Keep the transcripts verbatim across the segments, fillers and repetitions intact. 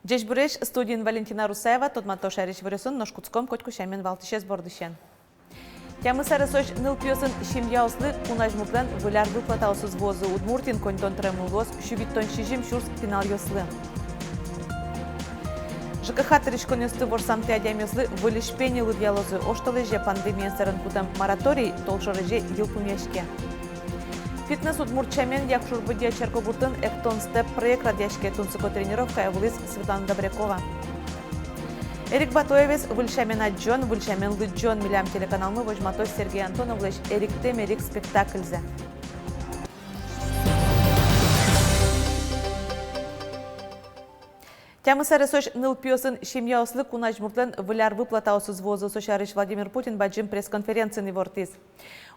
Ӟечбуресь, студиын Валентина Русаева. Тодмато шаерысь иворъёсын, нош кутском котьку сямен валтӥсез бордысен. Тямыс аресозь нылпиосын семьяослы кун азьмуртлэн выль ар выплатаосыз вуозы. Удмуртиын коньдон тыремын луоз сю витьтон сизьым сюрс пиналъёслы. ЖКХ тырыськонъёсты ворсамтэ адямиослы выльысь пени лыдъялозы. Оштолэзе пандемиен сэрен кутэм мораторий толшоре йылпумъяське. «Фитнес удмурт сямен» Якшур-Бӧдья черкогуртын «Эктон степ» проект радъяське. Тунсыко тренировкае вуылӥз Светлана Добрякова. Эрик Батоевез выль сямен адӟон, выль сямен лыдӟон. Милям телеканалмы возьматоз Сергей Антоновлэсь «Эриктэм эрик» спектакльзэ. Тямыс аресозь нылпиосын семьяослы кун азьмуртлэн выль ар выплатаосыз вуозы. Со сярысь Владимир Путин бадӟым пресс-конференциын ивортӥз.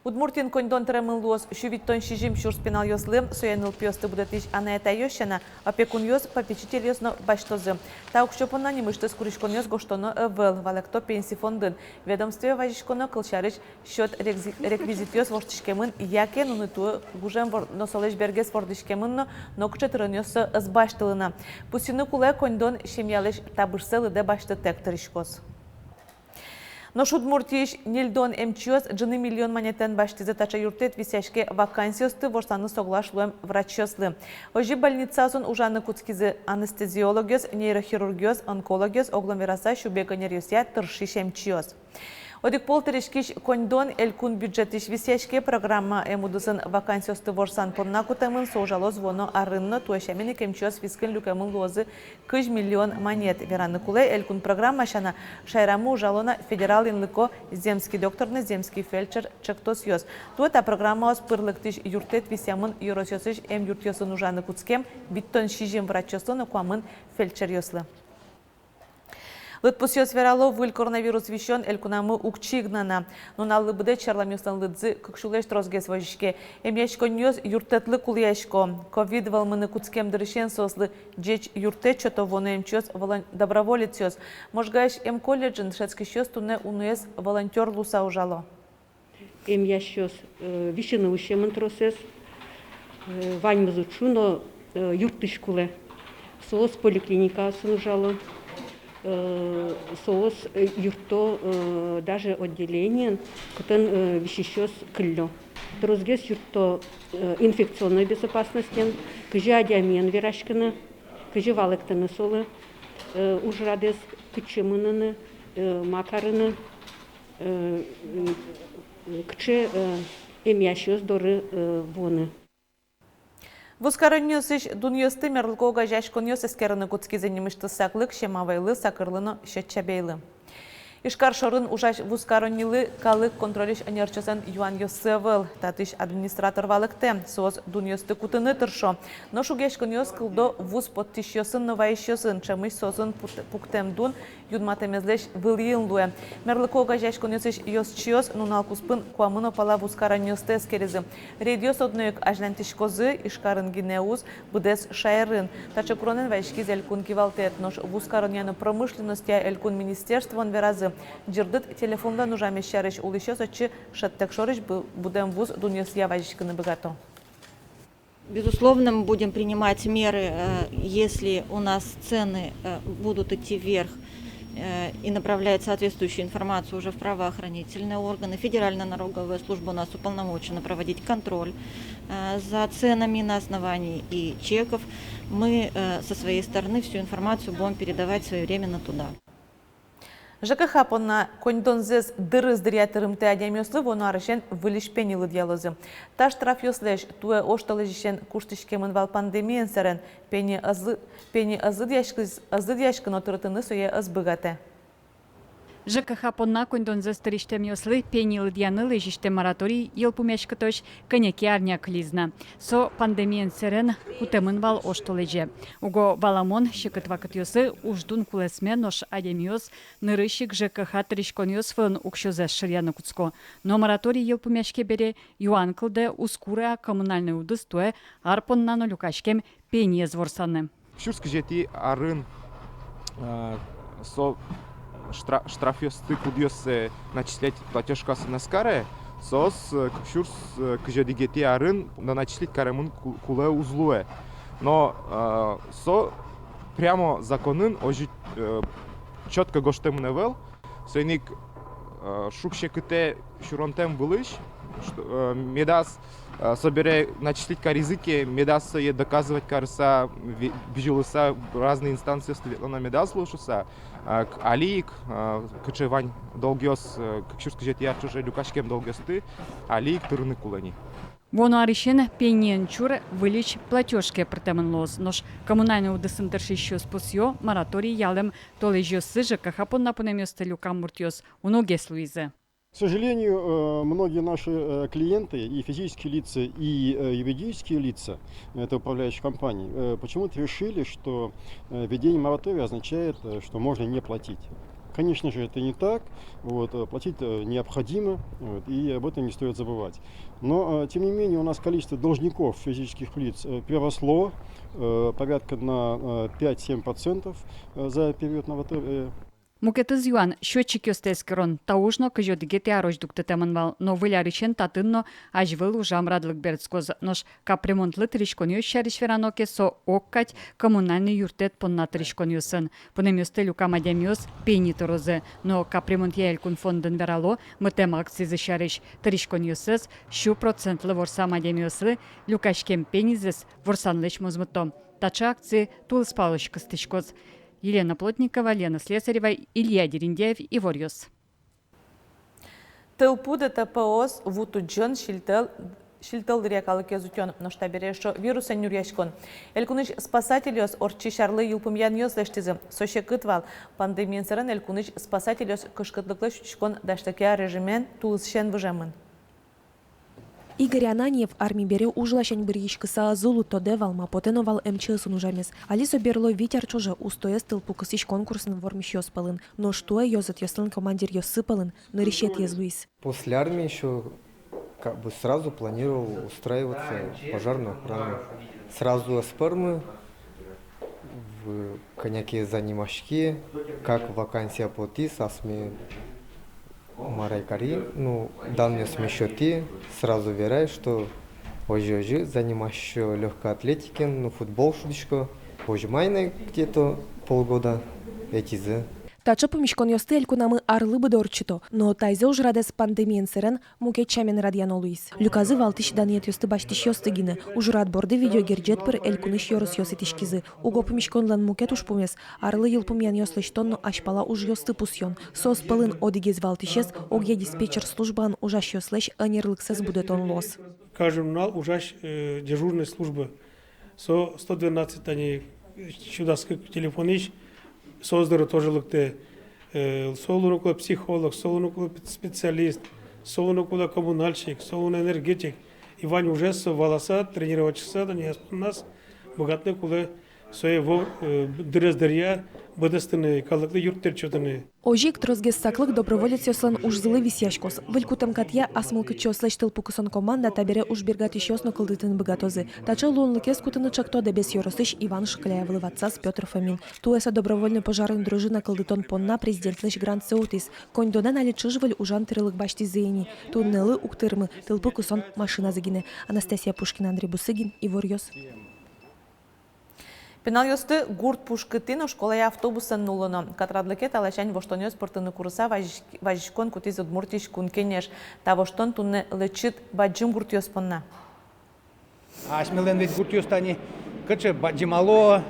Удмуртиын коньдон тыремын луоз сю витьтон сизьым сюрс пиналъёслы. Сое нылпиосты будэтӥсь анай-атайёс сяна, опекунъёс, попечительёс но басьтозы. Та уксё понна нимысьтыз куриськонъёс гожтоно ӧвӧл, валэкто Пенси фондын. Ведомствое вазиськоно, кылсярысь, счёт рекзи-, реквизитъёс воштӥськемын яке нуны туэ гужем вор-, но солэсь бергес вордӥськемын но, нокыӵе тыронъёс со ӧз басьтылы на. Пусйыны кулэ, коньдон семьялэсь табышсэ лыдэ басьтытэк тыриськоз. Нош Удмуртиысь ньыльдон эмчиос ӝыны миллион манетэн басьтӥзы. Таӵе юрттэт висъяське вакансиосты ворсаны соглаш луэм врачъёслы. Озьы больницаосын ужаны кутскизы анестезиологъёс, нейрохирургъёс, онкологъёс, оглом вераса, сюбег ӧнеръёсъя тыршись эмчиос. Одӥг пол тыриськись коньдон элькун бюджетысь висъяське. Программа эм удысын вакансиосты ворсан понна кутэмын, со ужалоз вуоно арын но. Туэ сямен ик эмчиос вискын люкемын луозы кызь миллион манет. Вераны кулэ, элькун программа сяна шаерамы ужало на федерал инлыко «Земский доктор» но «Земский фельдшер» ӵектосъёс. Туэ та программаос пыр лыктӥсь юрттэт висъямын ёросъёсысь эмъюртъёсын ужаны кутскем витьтон сизьым врачъёслы но куамын фельдшеръёслы. Лыдпусъёс верало, выль коронавирус висён элькунамы уг чигна на. Нуналлы быдэ черламъёслэн лыдзы кык сюлэсь тросгес возиське. Эмъяськонниос юрттэтлы кулэясько. Ковид вӧлмыны кутскем дырысен соослы ӟеч юрттэт сёто вуоно эмчиос, волон-, доброволецъёс. Можгаысь эмколледжын дышетскисьёс туннэ уноез волонтёр луыса ужало. Эмъясьёс, э, висьыны усемын тросэз, э, ваньмыз уд шу но, э, юрттӥсь кулэ. Соос поликлиникаосын ужало, э, соос, э, юртто, э, даже отделениын, кытын, э, висисьёс кыллё. Тросгес юртто, э, инфекционной безопасностен, кызьы адямиен вераськыны, кызьы валэктыны солы, э, ужрадэз, кытчы мыныны, э, ма карыны, э, м, кыӵе, э, эмъясьёс доры, э, вуыны. Вузкаронниосысь дунъёсты мерлыко огазеяськонъёс эскерыны кутскизы. Нимысьтыз саклык Семавайлы, Сакырлы но Сьӧд-Чабейлы. Ижкар шорын ужась вузкароннилы калык контрольысь ӧнерчиослэн юанъёссы ӧвӧл. Татысь администратор валэктэ: соос дунъёсты кутыны тыршо, нош шугъяськонъёс кылдо вуз поттӥсьёсын но вайисьёсын. Ӵемысь соосын пут-, пуктэм дун юнматэмезлэсь вылӥын луэ. Мерлыко огазеяськонъёсысь ёзчиос нунал куспын куамын опала вузкаронниосты эскеризы. Рейдъёс одно ик азьланьтӥськозы, Ижкарын гинэ уз, быдэс шаерын. Таӵе куронэн вазиськиз элькун кивалтэт. Нош вузкаронъя но промышленностья элькун министерствоын веразы: ӟырдыт телефонлэн ужамез сярысь улӥсьёс отчы шӧдтэк шорысь бу-, будэм вуз дунъёсъя вазиськыны быгато. Безусловно, мы будем принимать меры, э, если у нас цены, э, будут идти вверх, э, и направлять соответствующую информацию уже в правоохранительные органы. Федеральная налоговая служба у нас уполномочена проводить контроль, э, за ценами на основании и чеков. Мы, э, со своей стороны всю информацию будем передавать своевременно туда. ЖКХ понна коньдонзэс дырыз дыръя тырымтэ адямиослы вуоно арысен выльысь пени лыдъялозы. Та штрафъёслэсь туэ оштолэзьысен куштӥськемын вал пандемиен сэрен. Пени ӧз лы-, пени ӧз лыдъяськы-, ӧз лыдъяськы но, тырытыны сое ӧз быгатэ. ЖКХ понна коньдонзэс тырисьтэмъёслы пени лыдъяны лэзисьтэм мораторий йылпумъяськытозь кӧня ке арня кылиз на. Со пандемиен сэрен кутэмын вал оштолэзе. Уго валамон, секыт вакытъёсы уждун кулэсме, нош адямиос нырысь ик ЖКХ тыриськонъёс вылын уксёзэс шыръяны кутско. Но мораторий йылпумъяське бере, юан кылдэ, уз куры-а коммунальной удыс туэ ар понна но люкаськем пениез ворсаны. Кык сюрс кызетӥ арын, э, со штра-, штрафъёсты, кудъёссэ начислять платёжкаосын ӧз каре, соос, э, кык сюрс, э, кызь одӥгетӥ арын доначислить каремын ку-, кулэ уз луэ. Но, э, со прямо законын озьы, э, чётко гожтэмын ӧвӧл. Соин ик, э, шуг-секытэ сюронтэм вылысь, что, э, медаз, э, собере начислить каризы ке, медаз сое доказывать карыса, ве-, бызьылыса, разные инстанциосты ветлоно медаз луы шуыса, э, к-, али ик, э, кыӵе вань долгъёс, э, кык сюрс кызетӥ ар ӵоже люкаськем долгъёсты али ик тырыны кулэ ни. Вуоно арысен пениен чур выльысь платёжкае пыртэмын луоз. Нош коммунальной удысын тыршисьёс пусъё: мораторий ялэм толэзьёсы ЖКХ понна пунэмъёсты люкам муртъёс уногес луизы. К сожалению, э, многие наши, э, клиенты, и физические лица, и, э, юридические лица, это управляющие компании, э, почему-то решили, что, э, введение моратория означает, э, что можно не платить. Конечно же, это не так. Вот, э, платить, э, необходимо, вот, и об этом не стоит забывать. Но, э, тем не менее, у нас количество должников физических лиц, э, приросло, э, порядка на, э, пять-семь процентов, э, за период моратория. Мукетыз юан — счётчикъёсты эскерон. Та уж но кызь одӥгетӥ арозь дугдытэмын вал, но выль арысен татын но азьвыл ужам радлык берытскоз. Нош капремонтлы тыриськонъёс сярысь верано ке, со огкадь коммунальной юрттэт понна тыриськонъёсын. Пунэмъёсты люкам адямиос пени тырозы, но капремонтъя элькун фондын верало мытэм акцизы сярысь: тыриськонъёссэс сю процентлы ворсам адямиослы люкаськем пенизэс ворсанлэсь мозмыто. Таӵе акци тулыспалозь кыстӥськоз. Елена Плотникова, Лена Слесарева, Илья Дерендяев, «Иворъёс». Тылпу ДТП-ос, ву тудӟон, сильтӧл, сильтӧл дыръя калыкез утён, нош табере эшшо вирусэн нюръяськон. Элькунысь спасательёс ортчись арлы йылпумъянъёс лэсьтӥзы. Со секыт вал. Пандемиен сэрен элькунысь спасательёс кышкытлыклэсь утиськон дасьтыкъя режимен тулысысен выжемын. Игорь Ананьев арми бере уж ласянь быръиськыса ӧз улы, тодэ вал, ма потэ но вал МЧС-ын ужамез. Али со берло вить ар ӵоже устоез тылпу кысӥсь конкурсын вормисьёс пӧлын. Нош туэ ёзэтъёслэн командиръёссы пӧлын нырысетӥез луиз. После армии ещё как бы сразу планировал устраиваться в пожарную охрану. Сразу ӧз пӧрмы, в-, кӧня ке занимаськи, как вакансия потӥз, асме мар ай кари, ну, данныйёсме сётӥ, сразу верай, что озьы-озьы, занимасько лёгкой атлетикаен, ну, футбол шудӥсько. Возьмай на где-то полгода, ӧтизы. Таӵе пумиськонъёсты элькунамы арлы быдэ ортчыто, но тайзэ ужрадэз пандемиен сэрен мукет сямен радъяно луиз. Люказы валтӥсь данъетъёсты басьтӥсьёсты гинэ. Ужрад борды видеогерӟет пыр элькунысь ёросъёс итӥськизы. Уго пумиськонлэн мукет ужпумез — арлы йылпумъянъёс лэсьтон но азьпала ужъёсты пусъён. Соос пӧлын одӥгез валтӥсез — огъя диспетчер службаын ужасьёслэсь ӧнерлыксэс будэтон луоз. Каждый нунал ужась, э, дежурной службы. Со сто двенадцать тани сюдас кык телефонысь, соос доры тоже лыктэ. Э, со луыны кулэ психолог, со луыны кулэ специалист, со луыны кулэ коммунальщик, со луыны энергетик. И вань ужез со валаса, тренироваться тани, ас понназ быгатыны кулэ сое вов-, э, дырез дыръя быдэстыны, калыклы юрттэт сётыны. Озьы ик тросгес саклык доброволецъёслэн ужзылы висъяськоз. Выль кутэм катъя ас мылкыдчиослэсь тылпу кысон команда табере уж бергатӥсьёс но кылдытыны быгатозы. Таӵе луонлыкез кутыны чакто Дэбес ёросысь Иван Шкляевлы ватсаз Пётр Фомин. Туэ со добровольной пожарной дружина кылдытон понна президентлэсь грантсэ утӥз. Коньдонэн али ӵыж выль ужан тырлык басьтӥзы ини. Туннэлы уг тырмы тылпу кысон машиназы гинэ. Анастасия Пушкина, Андрей Бусыгин, «Иворъёс». Пиналъёсты гурт пушкытӥ но школае автобусэн нуллоно. Катрадлыке та ласянь воштонъёс пыртыны курыса вазиськ-, вазиськон кутӥз Удмуртиысь Кун Кенеш. Та воштон туннэ лэчыт бадӟым гуртъёс понна. Асьмелэн ведь гуртъёс тани кыӵе бадӟымало,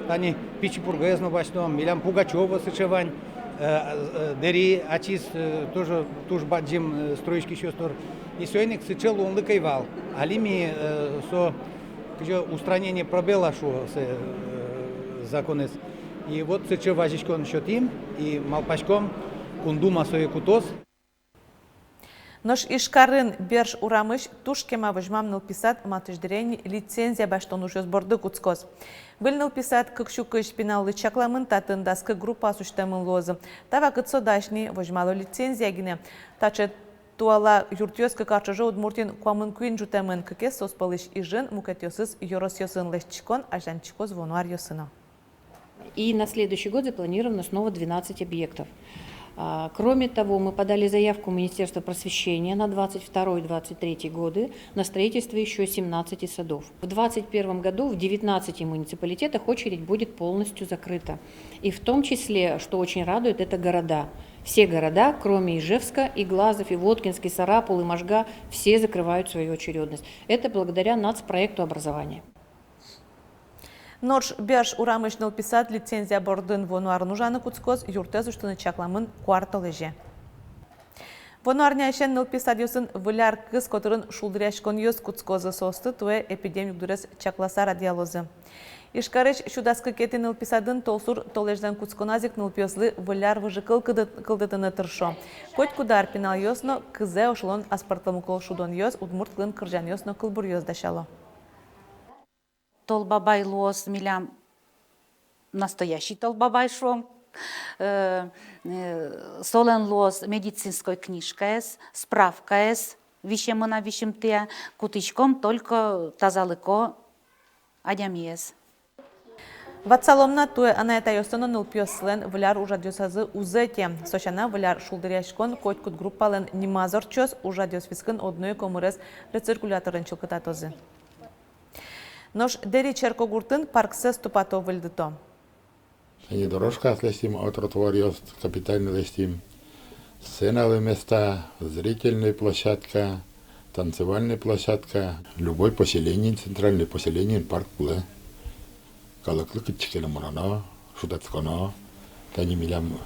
тани Пичи Пургаез но басьтом, милям Пугачёво сыӵе вань, э, э, Дэри ачиз, э, тоже туж бадӟым, э, стройщикъёс тор. И соин ик сыӵе луонлык ӧй вал. Али ми, э, со, кызьы, устранение пробела шуо сое, э, законэз. И вот сыӵе вазиськон сётӥм, и малпаськом, Кун Дума сое кутоз. Нош Ижкарын Берш урамысь туж кема возьмам нылпи сад матысь дыре ини лицензия басьтон ужъёс борды кутскоз. Выль нылпи сад кык сю кызь пиналлы чакламын, татын дас кык группаос усьтэмын луозы. Та вакытэ со дась ни, возьмало лицензия гинэ. Таӵе туала юртъёс кык ар ӵоже Удмуртиын куамын куинь ӝутэмын, кыкез соос пӧлысь Ижын, мукетъёсыз ёросъёсын. Лэсьтӥськон азьланьтӥськоз вуоно аръёсы но. И на следующий год запланировано снова двенадцать объектов. А, кроме того, мы подали заявку в Министерство просвещения на двадцать второй двадцать третий годы на строительство ещё семнадцати садов. В двадцать первом году в девятнадцати муниципалитетах очередь будет полностью закрыта. И в том числе, что очень радует, это города. Все города, кроме Ижевска, и Глазов, и Воткинск, и Сарапул, и Можга, все закрывают свою очередность. Это благодаря нацпроекту образования. Нош Берш урамысь нылпи сад лицензия бордын вуоно арын ужаны кутскоз, юртэз усьтыны чакламын куартолэзе. Вуоно арняысен нылпи садъёсын Выль ар кыз котырын шулдыръяськонъёс кутскозы, соосты туэ эпидем югдурез чакласа радъялозы. Ижкарысь сю дас кыкетӥ нылпи садын толсур толэзьлэн кутсконаз ик нылпиослы Выль ар выжыкыл кылдыт-, кылдытыны тыршо. Котькуд ар пиналъёс но кызэ ошылон аспӧртэмлыко шудонъёс удмурт кылын кырӟанъёс но кылбуръёс дасяло. Тол Бабай луоз милям настоящий Тол Бабай, шуом. Э, э, солэн луоз медицинской книжкаез, справкаез, висемын-а, висьымтэ-а, кутӥськом только тазалыко адямиез. Ватсалом на, туэ анай-атайёслы но нылпиослэн Выль ар ужрадъёсазы уз ӧте. Со сяна, Выль ар шулдыръяськон котькуд группалэн нимаз ортчоз, ужрадъёс вискын одно ик омырез рециркуляторын чылкытатозы. Нош Дэри черкогуртын парксэс тупато-выльдыто. Тани дорожкаос лэсьтӥм, а тротуаръёс капитальной лэсьтӥм. Сценалы места, зрительной площадка, танцевальной площадка. Любой поселениын, центральной поселениын парк кулэ. Калыклы кытчы ке но мыноно, шутэтсконо. Тани милям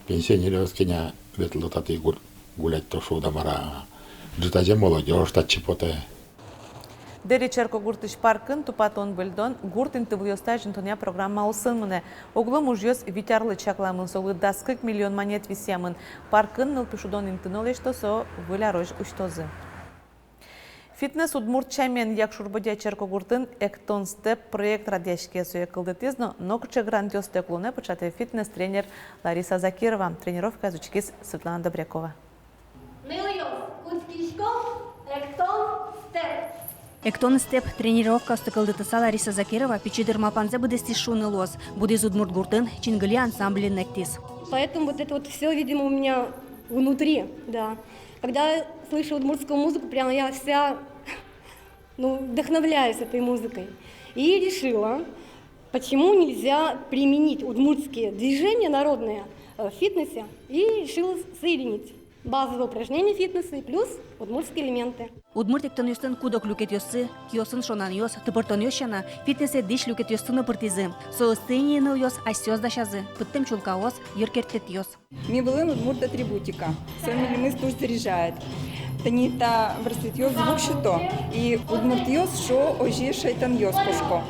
пенсионеръёс кӧня ветло татӥ гуль-, гулять, то шуод-а, мар-а. Ӝытазе молодёжь татчы потэ. Дэри черкогуртысь паркын тупатон-выльдон гурт интывылъёсты азинтонъя программа улсын мынэ. Оглом ужъёс вить арлы чакламын, солы дас кык миллион манет висъямын. Паркын нылпи шудон инты но лэсьто, со Выль арозь усьтозы. Фитнес удмурт сямен. Якшур-Бӧдья черкогуртын «Эктон степ» проект радъяське. Сое кылдытӥз но нокыӵе грантъёстэк улонэ пыӵатэ фитнес-тренер Лариса Закирова. Тренировкаез учкиз Светлана Добрякова. Нылъёс, кутскиськом, «Эктон степ». «Эктон степ» тренировкаосты кылдытыса, Лариса Закирова пичи дыр малпанзэ быдэстӥз шуыны луоз. Будӥз удмурт гуртын, «Чингыли» ансамбльын эктӥз. Поэтому вот это вот всё, видимо, у меня внутри, да. Когда я слышу удмуртскую музыку, прям я вся, ну, вдохновляюсь этой музыкой. И решила, почему нельзя применить удмуртские движения народные, э, в фитнесе, и решила соединить базовые упражнения фитнеса и плюс удмуртские элементы. Удмурт эктонъёслэн куд-ог люкетъёссы, киосын шонанъёс, тыпыртонъёс сяна, фитнесэ дӥсь люкетъёсты но пыртӥзы. Соосты ини нылъёс асьсэос дасязы: пыдтэм чулкаос, йыркертэтъёс. Ми вылын удмурт атрибутика. Со милемыз туж заряжает. Тани та браслетъёс звук сёто, и удмуртъёс шуо, озьы шайтанъёс кошко.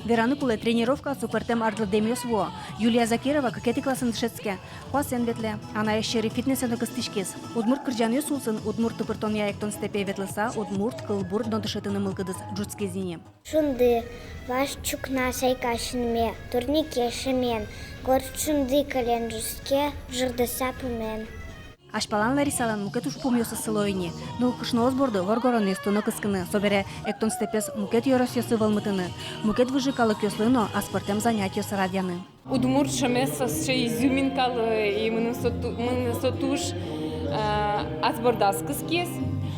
Вераны кулэ, тренировкаосы пӧртэм арлыдъемъёс вуо. Юлия Закирова кыкетӥ классын дышетске, куасэн ветлэ, анаез сьӧры фитнесэ но кыстӥськиз. Удмурт кырӟанъёс улсын удмурт тыпыртонъя «Эктон степе» ветлыса, удмурт кылбур но дышетыны мылкыдыз ӝутскиз ини. Шунды, вазь ӵукна сайка синме, турнике шемен, горд шунды кылем ӝутске, ӝырдыса пумен. Азьпалан Ларисалэн мукет ужпумъёсыз сыло ини: нылкышноос борды воргоронъёсты но кыскыны, собере «Эктон степез» мукет ёросъёсы вӧлмытыны, мукет выжы калыкъёслы но аспӧртэм занятиос радъяны. Удмурт шӧмез сыӵе изюминка луэ, и мыным со ту-, мыным со туж, э, ас бордаз кыскиз.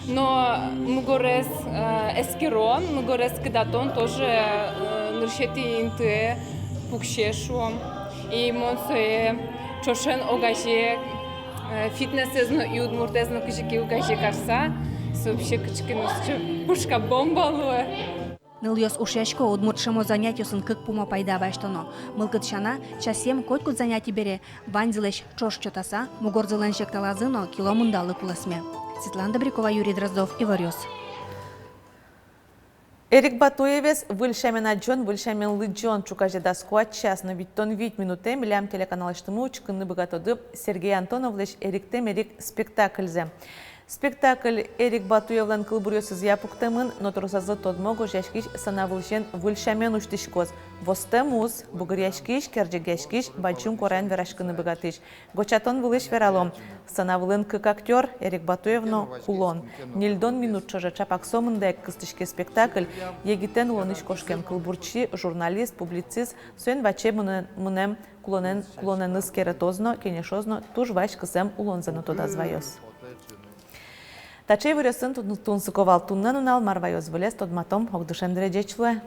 Но мугорез, э, эскерон, мугорез кыдатон тоже, э, нырысетӥ интые пуксе, шуом. И мон сое ӵошен огазе, э, фитнесэз но и удмуртэз но кызьы ке огазе карыса, со вообще кыӵе ке но сыӵе пушка-бомба луэ. Нылъёс ушъясько, удмурт шӧмо занятиосын кык пумо пайда басьтоно. Мылкыд сяна, часъем котькуд занятие бере ваньзылэсь ӵош чотаса, мугорзылэн секталазы но кило мындалы кулэсме. Светлана Добрякова, Юрий Дроздов, «Иворъёс». Эрик Батуевез выль сямен адӟон, выль сямен лыдӟон. Ӵуказе дас куать час но витьтон вить минутэ милям телеканалысьтымы учкыны быгатоды Сергей Антоновлэсь «Эриктэм Эрик» спектакльзэ. Спектакль Эрик Батуевлэн кылбуръёсызъя пуктэмын, но тросэзлы тодмо гожъяськись сцена вылысен выль сямен усьтӥськоз. Востэм уз, бугыръяськись, керӟегъяськись, бадӟым куараен вераськыны быгатӥсь. Гочатон вылысь вералом. Сцена вылын кык актёр, Эрик Батуев но кулон. Ньыльдон минут ӵоже ӵапак сомында ик кыстӥське спектакль. Егитэн улонысь кошкем кылбурчи, журналист, публицист, соин ваче мынэ-, мынэм кулонэн, кулонэныз керетоз но, кенешоз но, туж вазь кысэм улонзэ но тодаз ваёз. Таӵе иворъёсын тун-, тунсыко вал туннэ нунал. Мар ваёз выльысь, тодматом огдышем дыре. Ӟеч луэ.